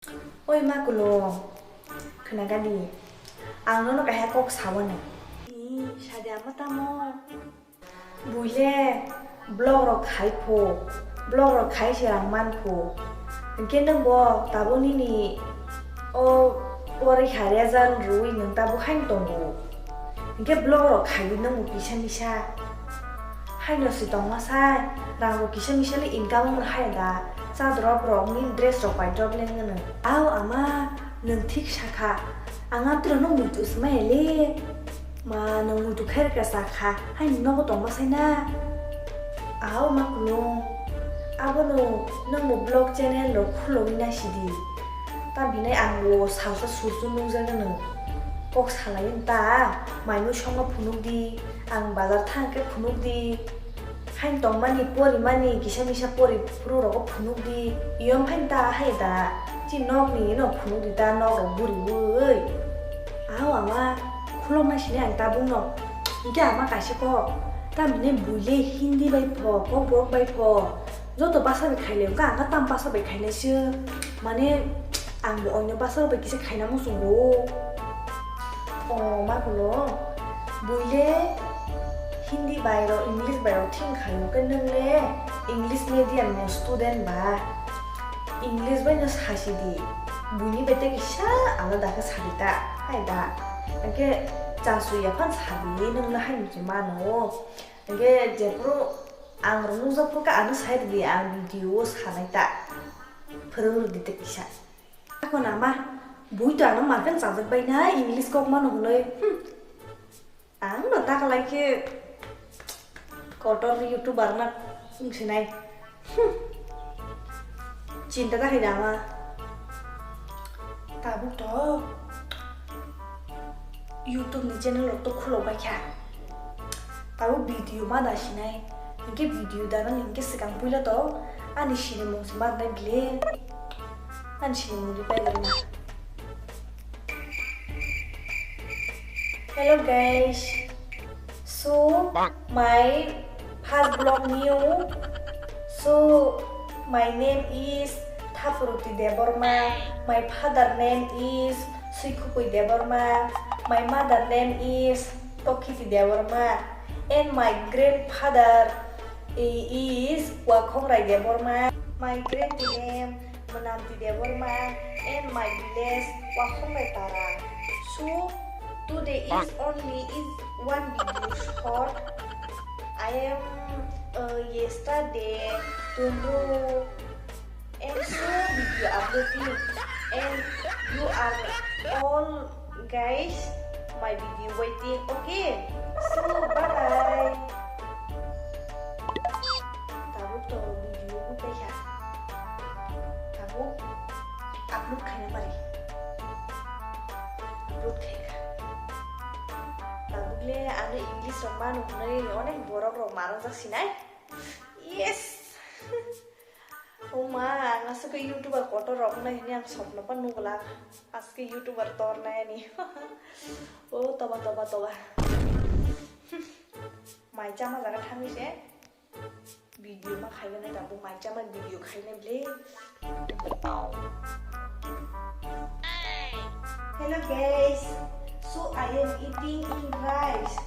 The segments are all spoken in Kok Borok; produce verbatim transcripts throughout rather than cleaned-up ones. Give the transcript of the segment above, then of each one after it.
Oi ma Kulung, khwnagadi, ang nono kaisa kok sawani. Ni sadi ama tamo? Buile vlog rok khai pho, vlog rok khai se rang man pho. Hinkhe nwng bo tabuk nini o porikha result rwui nwng tabuk haino tongo. Hinkhe vlog rok khaiwi nwng bo kisa misa. Haino se tongma sai, rang bo kisa misa le income wng hai da. Cha drop rok ni dress rok pai drop le nwng. Au ama, nwng thik sakha. Ang atwrwno muitu swmai le. Ma, nwng muitu khairokhe sakha, haino nogo tongma sai na? Ao ma Kulung, abono nwng bo vlog channel rok khulogwi naisidi. Tamhinai ang bo salsa sursu nukjagano. Kok salai ta, maimui songma phunukdi, ang bazar thangkhe phunukdi. Haino tongmani, porimani, kisa misa pori phuru rogo phunukdi. Iyom phaino ta hai da. Chini nokni no phunukdi ta, nok rok buriui. Ao ama, khuloknai sini ang tabukno. Hinkhe ama kaisa kok. Tamhinai buile Hindi bai pho, kokborok bai pho. Joto basa bai khaile, wngkha ang kha tam basa bai khainai se. Mane, ang bo onyo basa rok bai kisa khaina muchungo. O, ma Kulung, buile Hindi bai rok, English bai rok thing khaio, khe nwng le English medium ni student ba, English bai no sasi di, buini bai tei kisa alada khe sadi ta, hai da. Hinkhe chasu ya phan sadi, nwng le hai se mano. Hinkhe jephuru ang rok nukjak phuru khe ano sai rwdi, ang video o sanai ta, phwrwng rwdi tei kisa. Ako nama, bui to ano marken chajak bai na, English kok mano hwnwi. Hmm. Ang no ta kalai khe kotor YouTuber na wng sinai. Hmm. Chinta ta khai da ama. Tabuk to YouTube ni channel rok to khulok bai kha. Tabuk video ma da sinai. Hinkhe video da nang hinkhe swkang puila to ani sinimung se ma nai bile. Ani sinimung di pai lai na. Hello guys. So, my first vlog new. So, my name is Thapuruti Debbarma. My father name is Suikhupui Debbarma. My mother name is Tokhiti Debbarma. And my grandfather is Wakhongrai Debbarma. My granny name Mwnamti Debbarma and my village Wakhongnai Para. So, today is only is one video short. I am, uh, yesterday, tomorrow, and so video uploading. And you are all guys, my video waiting, okay? So, bye bye. Tabuk to video butai kha. Tabuk upload khaina pari. Upload khaina. Tabuk le ano English rok mano hwnwi onek borok rok manajak sinai. Yes. O ma, ang aswk khe YouTuber kotor rok wngnai hwnwi ang sopno pha nukla. Aswk khe YouTuber tornai ani. O toba, toba, toba. Mai chama jaga thangwi se video ma khaina nai, tabuk mai chama video khaina ble. Hello guys, so I am eating in rice.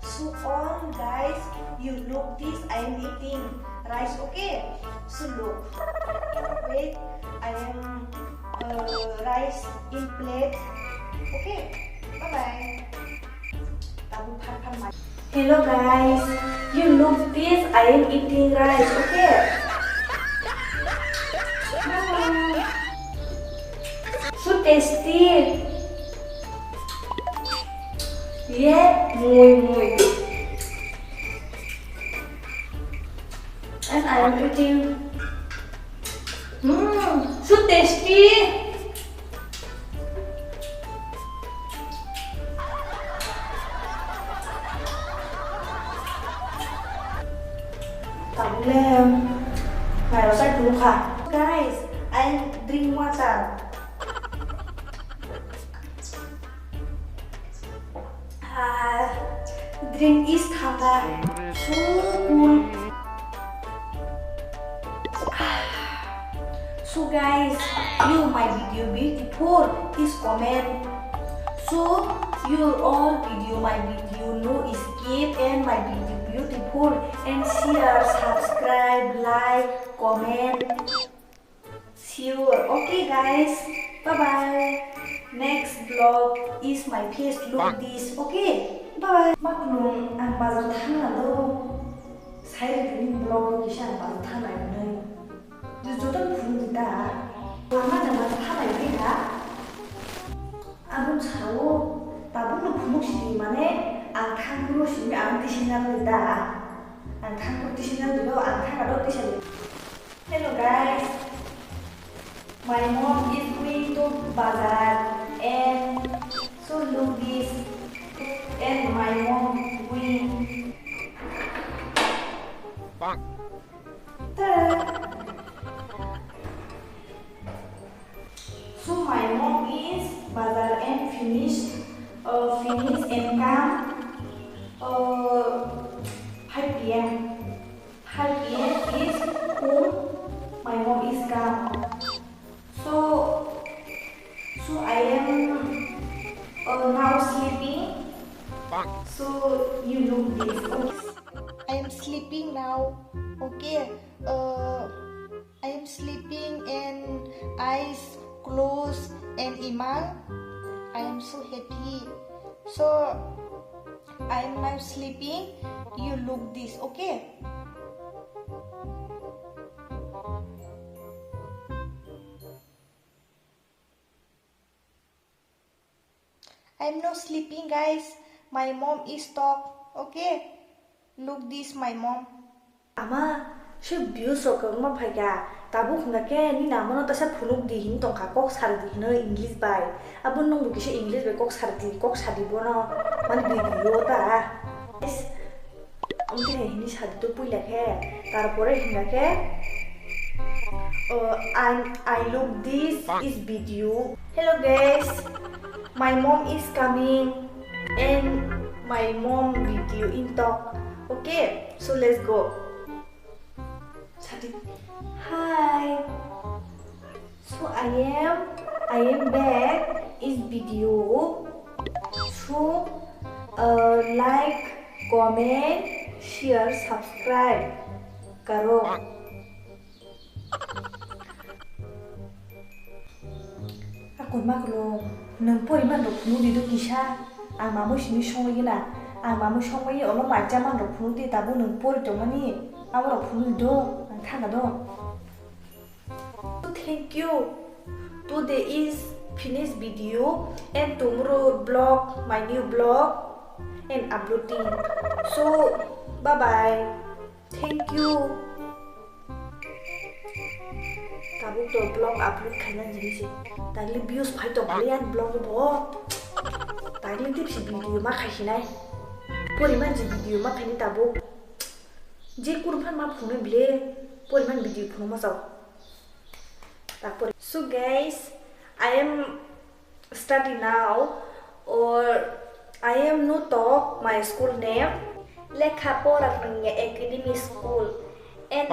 So all guys, you look this, I am eating rice, okay? So look, wait, I am, uh, rice in plate, okay? Bye bye. Tabuk phan phan mai. Hello guys, you look this, I am eating rice, okay? So tasty. Yeah, mui mui. And I am eating. Mmm, so tasty. Tabuk le mairok sai phuru kha. Guys, I drink water. Ah, drink is thanda. So cool. Ah, So guys, you my video beautiful, please comment. So you all video my video no skip and my video beautiful and share, subscribe, like, comment. Sure, okay guys, bye bye. Next vlog is my face look this, okay? Bye bye. Maklum ang bazar thangna do. Sai ni vlog kisa ang bazar thangna nai. Joto phunuk di ta. Lama jama thalai di ha. Aboni saka o tabukno phunuk sidi mane ang thangphuru simi ang tisina di ta. Ang thangphuru tisina di o ang thangado tisa di. Hello guys. My mom is going to bazar and so look this and my mom going. Ta-da! So my mom is bazar and finish, uh, finish and come, uh, five P M. Five P M is home. My mom is come. So, so I am, uh, now sleeping. So you look this. Okay. I am sleeping now. Okay. Uh, I am sleeping and eyes closed and Imal. I am so happy. So I am now sleeping. You look this, okay? I'm not sleeping, guys. My mom is talk. Okay? Look this, my mom. Ama, se views rok kwbangma phaikha. Tabuk hwnkha khe nini amano tasa phunuk di hin tongkha, kok sar di hino English bai. Abo nwng bo kisa English bai kok sar di, kok sadi bono. Mani video ta. Yes. Amtwi hai hini sadi to puila khe, tarpore hingkha khe, uh, I, I look this is video. Hello guys, my mom is coming and my mom video in talk. Okay, so let's go. Sadi. Hi. So I am, I am back is video. So, uh, like, comment, share, subscribe karo. Akon maklo, nang poriman rok phunuk di do kisa. Ang mamui simi songwi gina. Ang mamui songwi olo macha man rok phunuk di, tabuk nang pori tongmani. Amo rok phunuk di do, ang thanga do. Thank you. Today is finish video and tomorrow vlog, my new vlog and uploading. So bye bye. Thank you. Tabuk to vlog upload khaina jini se. Tagli views phai to bali an vlog bo. Tagli tipsi video ma khai sinai. Poriman ji video ma khaini tabuk. Je kuruphan ma phunui bile, poriman video phunuma jao. Tapore. So guys, I am study now, or I am no talk my school name. Lekha pora nungya academy school, and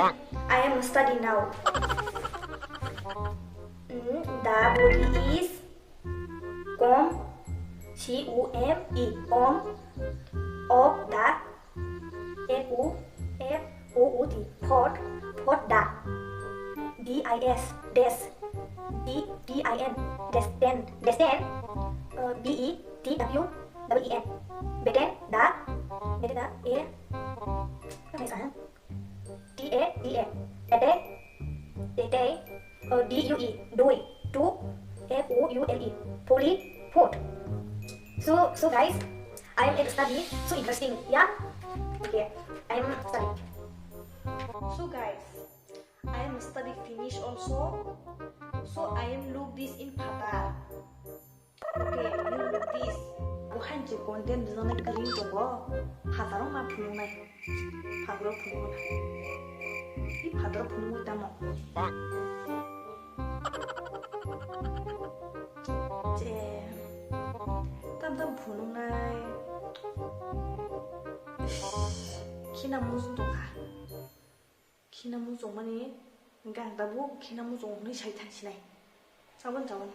I am study now. Mm, the body is come, C O M E, come, of the F O, F O O D, fort, fort da. D I S, des. D, D I N, des, den, desen. Uh, B E T W E E N. Beden da. Beden da, e. Apa ya, sayang? D A D A. Dede. Dede. Uh, D U E, dui, two, F O U L E, fully, food. So, so guys, I am at study, so interesting, yeah? Okay, I am study. So guys, I am study finish also. So I am look this in phatar. Okay, you look this. Buhan je content rijana green tongo. Phataro ma phunuknai. Phataro phunukna. I phataro phunuknai tamo. Je, tam tam phunuknai. Khina musu tongkha. Khina muchungmani Hingke ang tabuk khina muchung hwnwi sai thang sinai. Sabon, sabon.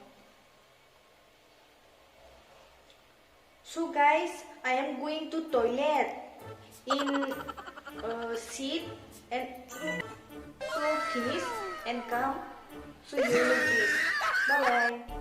So guys, I am going to toilet in, uh, seat and so finish and come. So you will see. Bye bye.